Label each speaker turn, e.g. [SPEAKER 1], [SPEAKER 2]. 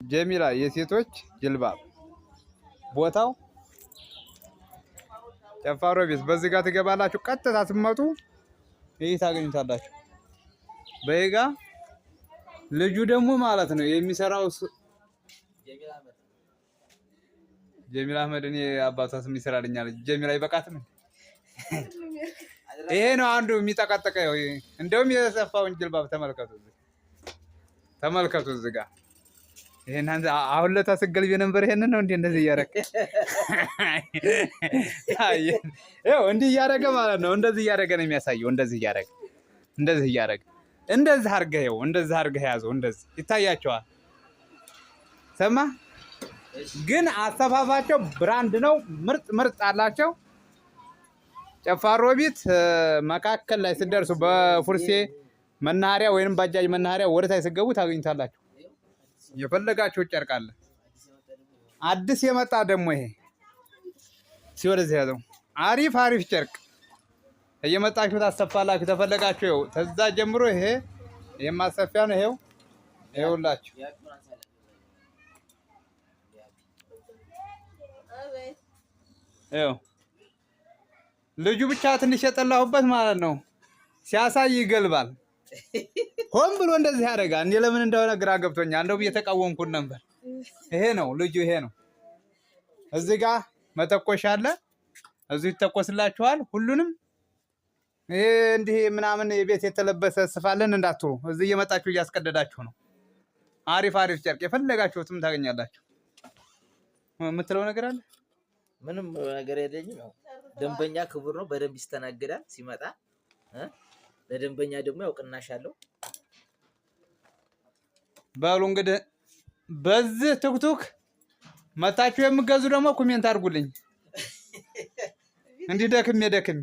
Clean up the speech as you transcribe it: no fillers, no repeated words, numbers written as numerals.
[SPEAKER 1] ጀሚላ የሴቶች ጅልባብ ቦታው ጨፋሮ ቤት። በዚህ ጋር ትገባላችሁ። ቀጥታ ስትመጡ ይህ ታገኙታላችሁ። በይጋ ልጁ ደግሞ ማለት ነው የሚሰራው ጀሚል አህመድ። እኔ አባቷ ስም ይሰራልኛል። ጀሚል አይበቃትም። ይሄ ነው አንዱ የሚጠቀጥቀው። እንደውም የሰፋውን ጅልባብ ተመልከቱ፣ ተመልከቱ እዚህ ጋር ይሄን አሁን ለታ ስገልቢ ነበር። ይሄንን ነው እንዴ እንደዚህ እያደረገ ይኸው እንዲህ እያደረገ ማለት ነው። እንደዚህ እያደረገ ነው የሚያሳየው። እንደዚህ እያደረገ እንደዚህ እያደረገ እንደዚህ አድርገህ ይኸው እንደዚህ አድርገህ ያዘው። እንደዚህ ይታያቸዋል። ሰማ ግን አሰፋፋቸው brand ነው። ምርጥ ምርጥ አላቸው። ጨፋሮቢት መካከል ላይ ስትደርሱ በፉርሴ መናኸሪያ ወይንም ባጃጅ መናኸሪያ ወደታች ስትገቡ ታገኙታላችሁ። የፈለጋችሁ ጨርቅ አለ። አዲስ የመጣ ደግሞ ይሄ ሲወደዚህ ያዘው አሪፍ አሪፍ ጨርቅ እየመጣችሁ ታሰፋላችሁ። ተፈለጋችሁ ይኸው ተዛ ጀምሮ ይሄ የማሰፊያ ነው። ይሄው ይኸውላችሁ ይኸው ልጁ ብቻ ትንሽ የጠላሁበት ማለት ነው። ሲያሳይ ይገልባል። ሆን ብሎ እንደዚህ ያደርጋል። እኔ ለምን እንደሆነ ግራ ገብቶኛል። እንደውም እየተቃወምኩን ነበር። ይሄ ነው ልጁ፣ ይሄ ነው። እዚህ ጋ መተኮሻ አለ። እዚሁ ይተኮስላችኋል ሁሉንም። ይሄ እንዲህ ምናምን የቤት የተለበሰ ስፋለን እንዳትሉ፣ እዚህ እየመጣችሁ እያስቀደዳችሁ ነው። አሪፍ አሪፍ ጨርቅ የፈለጋችሁትም ታገኛላችሁ። የምትለው ነገር አለ?
[SPEAKER 2] ምንም ነገር የለኝም። ያው ደንበኛ ክቡር ነው፣ በደንብ ይስተናገዳል ሲመጣ። ለደንበኛ ደግሞ ያው ቅናሽ አለው።
[SPEAKER 1] በሉ እንግዲህ በዚህ ቱክቱክ መታችሁ የምገዙ ደግሞ comment አድርጉልኝ። እንዲህ ደክሜ ደክሜ